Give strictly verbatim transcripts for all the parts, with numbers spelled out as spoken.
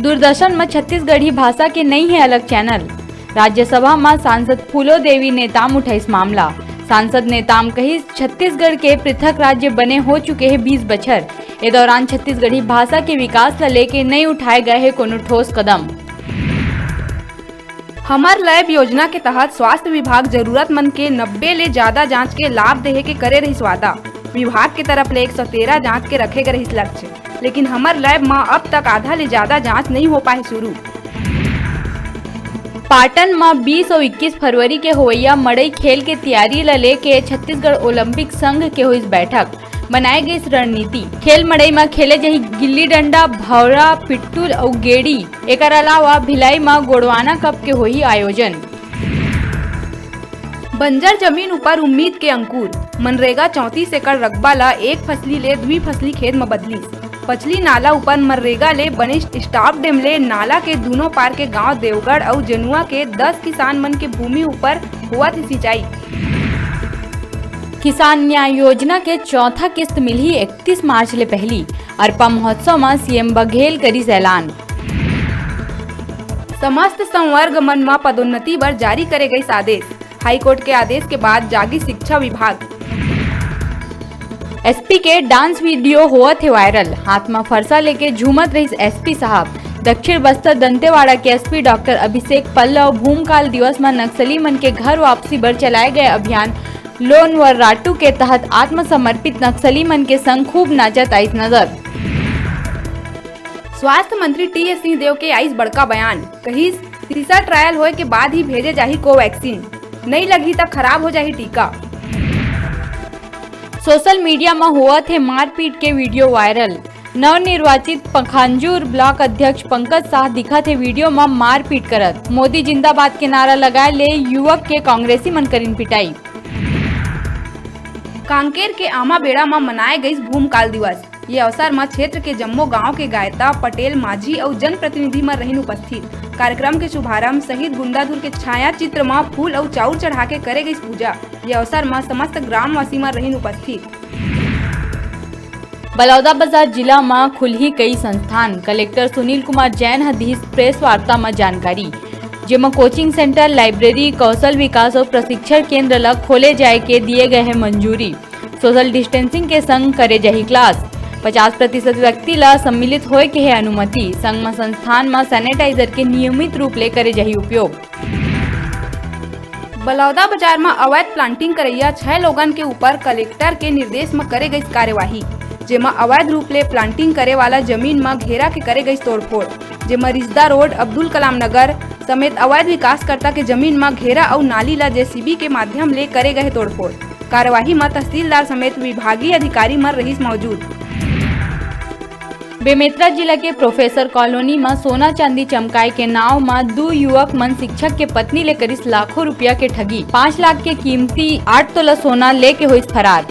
दूरदर्शन म छत्तीसगढ़ी भाषा के नइ हे अलग चैनल। राज्यसभा म सांसद फूलो देवी नेताम उठाइस मामला। सांसद नेताम कहिस, छत्तीसगढ़ के पृथक राज्य बने हो चुके हे बीस बछर। ए दौरान छत्तीसगढ़ी भाषा के विकास ल लेके नइ उठाए गए हे कोनो ठोस कदम। हमर लैब योजना के तहत स्वास्थ्य विभाग जरूरतमंद के नब्बे ले जादा जांच के लाभ देहे के करे रहिस वादा। विभाग के तरफ ले एक सौ तेरह जांच के रखे गए रहिस लक्ष्य, लेकिन हमर लैब म अब तक आधा ले जादा जांच नइ हो पाए शुरू। पाटन म बीस अउ इक्कीस फरवरी के होवइया मड़ई खेल के तियारी ल लेके छत्तीसगढ़ ओलंपिक संघ के होइस बैठक। बनाए गइस रणनीति। खेल मड़ई म खेले जही गिल्ली डंडा, भौरा, पिट्टू अउ गेड़ी। एकर अलावा भिलाई म गोंडवाना कप के होही आयोजन। बंजर जमीन ऊपर उम्मीद के अंकुर। मनरेगा चौंतीस एकड़ रकबा ल एक फसली ले द्विफसली खेत म बदलिस। पचली नाला ऊपर मनरेगा ले बने स्टॉप डैम ले नाला के दूनों पार के गांव देवगढ़ अउ जनुआ के दस किसान मन के भूमि ऊपर होवत हे सिंचाई। किसान न्याय योजना के चौथा किस्त मिलही इकतीस मार्च ले पहली। अरपा महोत्सव म सीएम बघेल करिस ऐलान। समस्त संवर्ग मन म पदोन्नति बर जारी करे गइस आदेश। हाईकोर्ट के आदेश के बाद जागी शिक्षा विभाग। एसपी के डांस वीडियो होवत हे वायरल, हाथ म फरसा लेके झूमत रहिस एसपी साहब। दक्षिण बस्तर दंतेवाड़ा के एसपी डॉक्टर अभिषेक पल्लव भूमकाल दिवस म नक्सली मन के घर वापसी बर चलाए गए अभियान लोन वर्राटू के तहत आत्मसमर्पित नक्सली मन के संग खूब नाचत आइस नजर। स्वास्थ्य मंत्री टीएस सिंहदेव के आइस बड़का बयान, कहिस, तीसरा ट्रायल होए के बाद ही भेजे जाही कोवैक्सीन, नइ लगही त खराब हो जाही टीका। सोशल मीडिया म होवत हे मारपीट के वीडियो वायरल। नवनिर्वाचित पखांजूर ब्लॉक अध्यक्ष पंकज शाह दिखत हे वीडियो म मारपीट करत। मोदी जिंदाबाद के नारा लगाए ले युवक के कांग्रेसी मन करिन पिटाई। कांकेर के आमाबेड़ा म मनाए गइस भूमकाल दिवस। ये अवसर म क्षेत्र के जम्मो गांव के गायता, पटेल, माझी अउ जनप्रतिनिधि मन रहिन उपस्थित। कार्यक्रम के शुभारंभ शहीद गुंडाधुर के छाया चित्र म फूल अउ चाउर चढ़ा के करे गइस पूजा। ये अवसर म समस्त ग्रामवासी मन रहिन उपस्थित। बलौदाबाजार जिला म खुलही कई संस्थान, कलेक्टर सुनील कुमार जैन ह दिस प्रेस वार्ता म जानकारी, जेमा कोचिंग सेंटर, लाइब्रेरी, कौशल विकास अउ प्रशिक्षण केंद्र ल खोले जाय के दिए गए हे मंजूरी। सोशल डिस्टेंसिंग के संग करे जाही क्लास। पचास प्रतिशत व्यक्ति ल सम्मिलित होए के हे अनुमति। संग म संस्थान म सैनिटाइजर के नियमित रूप ले करे जाही उपयोग। बलौदाबाजार म अवैध प्लांटिंग करइया छह लोगन के ऊपर कलेक्टर के निर्देश म करे गइस कार्यवाही, जेमा अवैध रूप ले प्लांटिंग करे वाला जमीन म घेरा के करे गइस तोड़फोड़, जेमा रिजदा रोड, अब्दुल कलाम नगर समेत अवैध विकासकर्ता के जमीन म घेरा अउ नाली ल जेसीबी के माध्यम ले करे गए तोड़फोड़। कार्यवाही म तहसीलदार समेत विभागीय अधिकारी मन रहिस मौजूद। बेमेतरा जिला के प्रोफेसर कॉलोनी म सोना चांदी चमकाए के नाव म दू युवक मन शिक्षक के पत्नी ले करिस लाखों रुपया के ठगी। पाँच लाख के कीमती आठ तोला सोना लेके होइस फरार।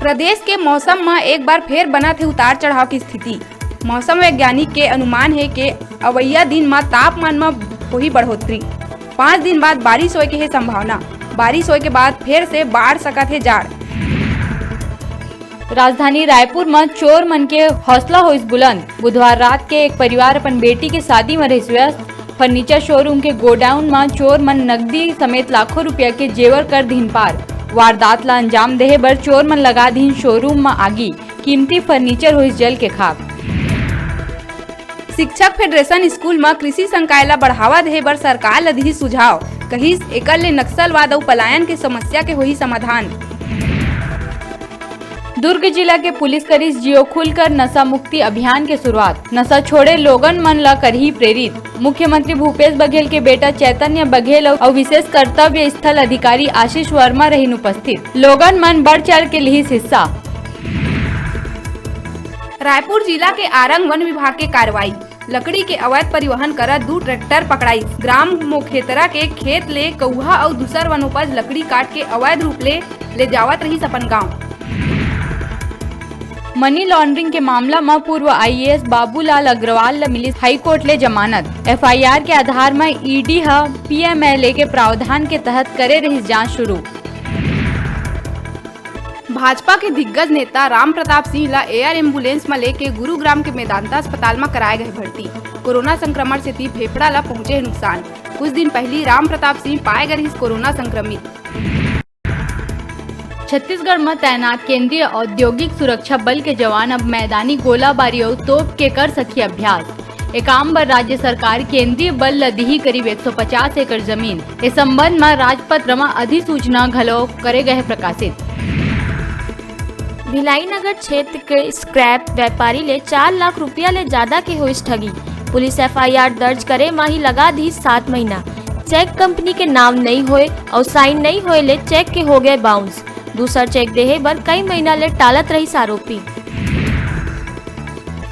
प्रदेश के मौसम म एक बार फेर बनत हे उतार चढ़ाव के स्थिति। मौसम वैज्ञानिक के अनुमान हे के अवइया दिन म तापमान म होही बढ़ोतरी। पाँच दिन बाद बारिश होए के हे संभावना। बारिश होए के बाद फेर से बाढ़ सकत हे जाड़। राजधानी रायपुर म चोर मन के हौसला होइस बुलंद। बुधवार रात के एक परिवार अपन बेटी के शादी म रहिस व्यस्त। फर्नीचर शोरूम के गोडाउन म चोर मन नकदी समेत लाखों रुपया के जेवर कर दिहिन पार। वारदात ल अंजाम देहे बर चोर मन लगा दिहिन शोरूम म आगी। कीमती फर्नीचर होइस जल के खाक। शिक्षक फेडरेशन स्कूल म कृषि संकाय ल बढ़ावा देहे बर सरकार ल दिही सुझाव, कहिस एकर ले नक्सलवाद अउ पलायन के समस्या के होही समाधान। दुर्ग जिला के पुलिस करिस जियो खुलकर नशा मुक्ति अभियान के शुरुआत। नशा छोड़े लोगन मन ल करही प्रेरित। मुख्यमंत्री भूपेश बघेल के बेटा चैतन्य बघेल अउ, अउ विशेष कर्तव्य स्थल अधिकारी आशीष वर्मा रहिन उपस्थित। लोगन मन बढ़ चढ़ के लिहिस हिस्सा। रायपुर जिला के आरंग वन विभाग के कार्रवाई। लकड़ी के अवैध परिवहन करत दू ट्रैक्टर पकड़ाइस। ग्राम मोखेतरा के खेत ले कौहा अउ दूसर वनोपज लकड़ी काट के अवैध रूप ले, ले जावत रहिस अपन गांव। मनी लॉन्ड्रिंग के मामला म पूर्व आईएएस बाबूलाल अग्रवाल ल मिलिस हाईकोर्ट ले जमानत। एफआईआर के आधार म ईडी ह पीएमएलए के प्रावधान के तहत करे रहिस जांच शुरू। भाजपा के दिग्गज नेता राम प्रताप सिंह ला एयर एम्बुलेंस म लेके गुरुग्राम के मेदांता अस्पताल म कराए गए भर्ती। कोरोना संक्रमण सेती फेफड़ा ला पहुंचे हे नुकसान। कुछ दिन पहिली राम प्रताप सिंह पाए गए रहिस कोरोना संक्रमित। छत्तीसगढ़ म तैनात केंद्रीय औद्योगिक सुरक्षा बल के जवान अब मैदानी गोलाबारी अउ तोप के कर सकही अभ्यास। ए काम बर राज्य सरकार केंद्रीय बल ल दिही करीब एक सौ पचास एकड़ जमीन। ए संबंध म राजपत्र म अधिसूचना घलो करे गए हे प्रकाशित। भिलाई नगर क्षेत्र के स्क्रैप व्यापारी ले चार लाख रुपया ले ज्यादा के होइस ठगी। पुलिस एफआईआर दर्ज करे म ही लगा दी सात महीना। चेक कंपनी के नाम नइ होए अउ साइन नइ होए ले चेक के हो गए बाउंस। दूसर चेक देहे बर कई महीना ले टालत रहिस आरोपी।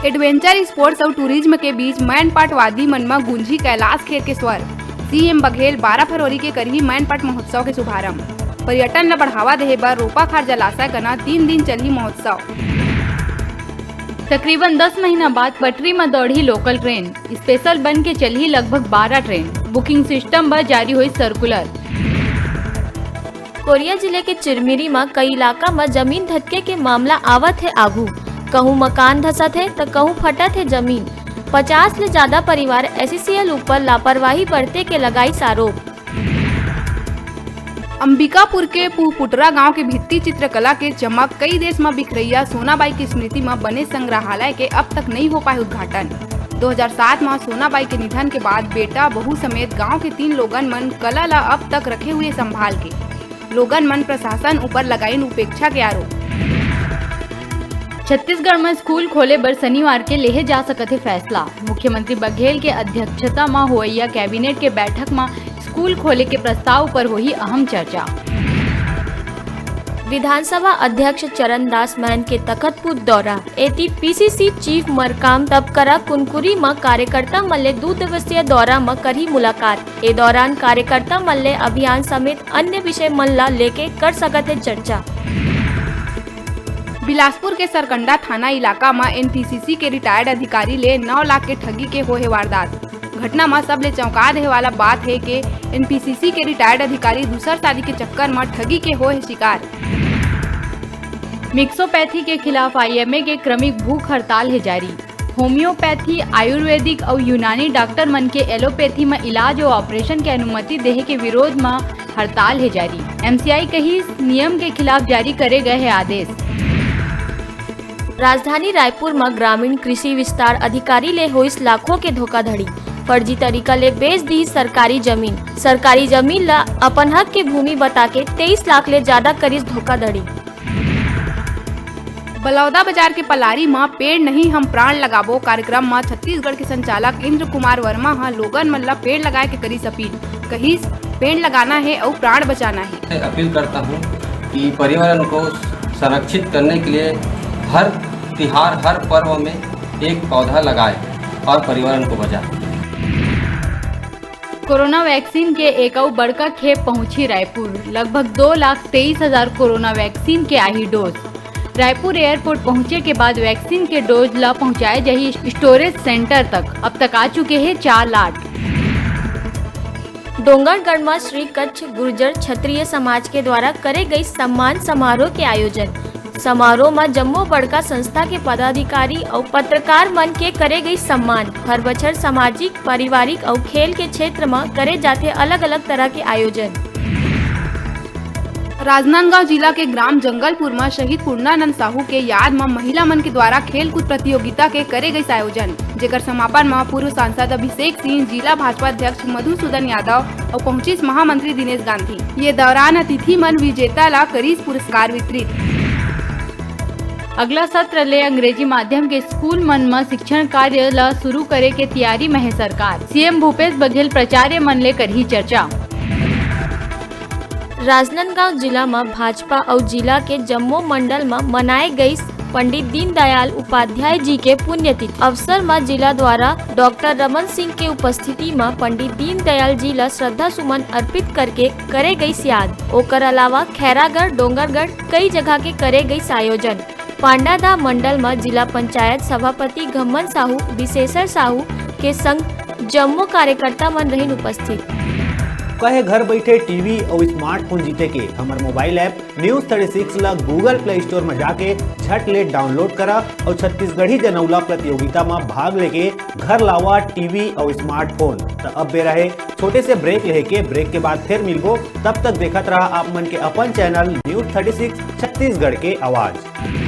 एडवेंचर स्पोर्ट्स अउ टूरिज्म के बीच मैनपाटवादी मन म गूंजी कैलाश खेर के स्वर। सीएम बघेल बारह फरवरी के करही मैनपाट महोत्सव के शुभारंभ। पर्यटन ल बढ़ावा देहे बर रोपाखार जलाशय कना तीन दिन चलही महोत्सव। तकरीबन दस महीना बाद पटरी म दौड़ही लोकल ट्रेन। स्पेशल बन के चलही लगभग बारह ट्रेन। बुकिंग सिस्टम बर जारी होइस सर्कुलर। कोरिया जिले के चिरमिरी म कई इलाका म जमीन धसके के मामला आवत हे आगू। कहूं मकान धसत हे, त कहूं फटत हे जमीन। पचास ले ज्यादा परिवार एसईसीएल ऊपर लापरवाही बरते के लगाइस आरोप। अंबिकापुर के पुहपुटरा गांव के भित्ती चित्रकला के चमक कई देश म बिखरैया सोनाबाई के स्मृति म बने संग्रहालय के अब तक नइ हो पाए उद्घाटन। दो हज़ार सात म सोनाबाई के निधन के बाद बेटा, बहू समेत गांव के तीन लोगन मन कला ल अब तक रखे हुए संभाल के। लोगन मन प्रशासन ऊपर लगाइन उपेक्षा के आरोप। छत्तीसगढ़ म स्कूल खोले बर शनिवार के लेहे जा सकत हे फैसला। मुख्यमंत्री बघेल के अध्यक्षता म होवइया कैबिनेट के बैठक म स्कूल खोले के प्रस्ताव पर होही अहम चर्चा। विधानसभा अध्यक्ष चरणदास महंत के तखतपुर दौरा। एती पीसीसी चीफ मरकाम तबकरा कुनकुरी म कार्यकर्ता मन ले दू दिवसीय दौरा म करही मुलाकात। ए दौरान कार्यकर्ता मन ले अभियान समेत अन्य विषय मन ला लेके कर सकत हे चर्चा। बिलासपुर के सरकंडा थाना इलाका म एनपीसीसी के रिटायर्ड अधिकारी ले नौ लाख के ठगी के होहे वारदात। घटना म सबले चौंका देहे वाला बात हे के एनपीसीसी के रिटायर्ड अधिकारी दूसर शादी के चक्कर म ठगी के होहे शिकार। मिक्सोपैथी के खिलाफ आईएमए के क्रमिक भूख हड़ताल हे जारी। होम्योपैथी, आयुर्वेदिक अउ यूनानी डॉक्टर मन के एलोपैथी म इलाज अउ ऑपरेशन के अनुमति देहे के विरोध म हड़ताल हे जारी। एमसीआई कहिस, नियम के खिलाफ जारी करे गए हे आदेश। राजधानी रायपुर म ग्रामीण कृषि विस्तार अधिकारी ले होइस लाखों के धोखाधड़ी। फर्जी तरीका ले बेच दी सरकारी जमीन। सरकारी जमीन ल अपन हक के भूमि बता के तेईस लाख ले ज्यादा करिस धोखाधड़ी। बलौदा बाजार के पलारी म पेड़ नहीं हम प्राण लगाबो कार्यक्रम म छत्तीसगढ़ के संचालक इंद्र कुमार वर्मा ह लोगन मन ल पेड़ लगाए के करिस अपील। कहिस, पेड़ लगाना हे अउ प्राण बचाना हे। मैं अपील करता हूँ कि पर्यावरण को संरक्षित करने के लिए हर तिहार, हर पर्व में एक पौधा लगाए और पर्यावरण को बचाए। कोरोना वैक्सीन के एक अउ बड़का खेप पहुंची रायपुर। लगभग दो लाख तेईस हजार कोरोना वैक्सीन के आही डोज। रायपुर एयरपोर्ट पहुंचे के बाद वैक्सीन के डोज ला पहुंचाए जाही स्टोरेज सेंटर तक। अब तक आ चुके हैं चार लाख। डोंगरगढ़ म श्री कच्छ गुर्जर क्षत्रिय समाज के द्वारा करे गई सम्मान समारोह के आयोजन। समारोह म जम्मो बड़का संस्था के पदाधिकारी अउ पत्रकार मन के करे गई सम्मान। हर बछर सामाजिक, पारिवारिक अउ खेल के क्षेत्र म करे जाथे अलग-अलग तरह के आयोजन। राजनांदगांव जिला के ग्राम जंगलपुर म शहीद पूर्णानंद साहू के याद म महिला मन के द्वारा खेलकूद प्रतियोगिता के करे गइस आयोजन, जेकर समापन म पूर्व सांसद अभिषेक सिंह, जिला भाजपा अध्यक्ष मधुसूदन यादव अउ पहुंचिस महामंत्री दिनेश गांधी। ये दौरान अतिथि मन विजेता ला करिस पुरस्कार वितरित। अगला सत्र ले अंग्रेजी माध्यम के स्कूल मन म शिक्षण कार्य ल शुरू करे के तियारी म हे सरकार। सीएम भूपेश बघेल प्राचार्य मन ले करही चर्चा। राजनांदगांव जिला म भाजपा अउ जिला के जम्मो मंडल म मनाए गइस पंडित दीनदयाल उपाध्याय जी के पुण्यतिथि। अवसर म जिला द्वारा डॉक्टर रमन सिंह के उपस्थिति म पंडित दीनदयाल जी ल श्रद्धा सुमन अर्पित करके करे गइस याद। ओकर अलावा खैरागढ़, डोंगरगढ़ कई जगह के करे गइस आयोजन। पांडादा मंडल म जिला पंचायत सभापति घम्मन साहू, विशेषर साहू के संग जम्मो कार्यकर्ता मन रहिन उपस्थित। कहे घर बैठे टीवी अउ स्मार्टफोन जीते के हमर mobile app news thirty six ला Google Play Store में जाके झट ले डाउनलोड करा अउ छत्तीसगढ़ी जनौला प्रतियोगिता में भाग लेके घर लावा टीवी अउ स्मार्टफोन। त अब बेरा हे छोटे से ब्रेक लेके, ब्रेक के बाद फिर मिलबो। तब तक देखत रहा आप मन के अपन channel news thirty six Chhattisgarh के आवाज।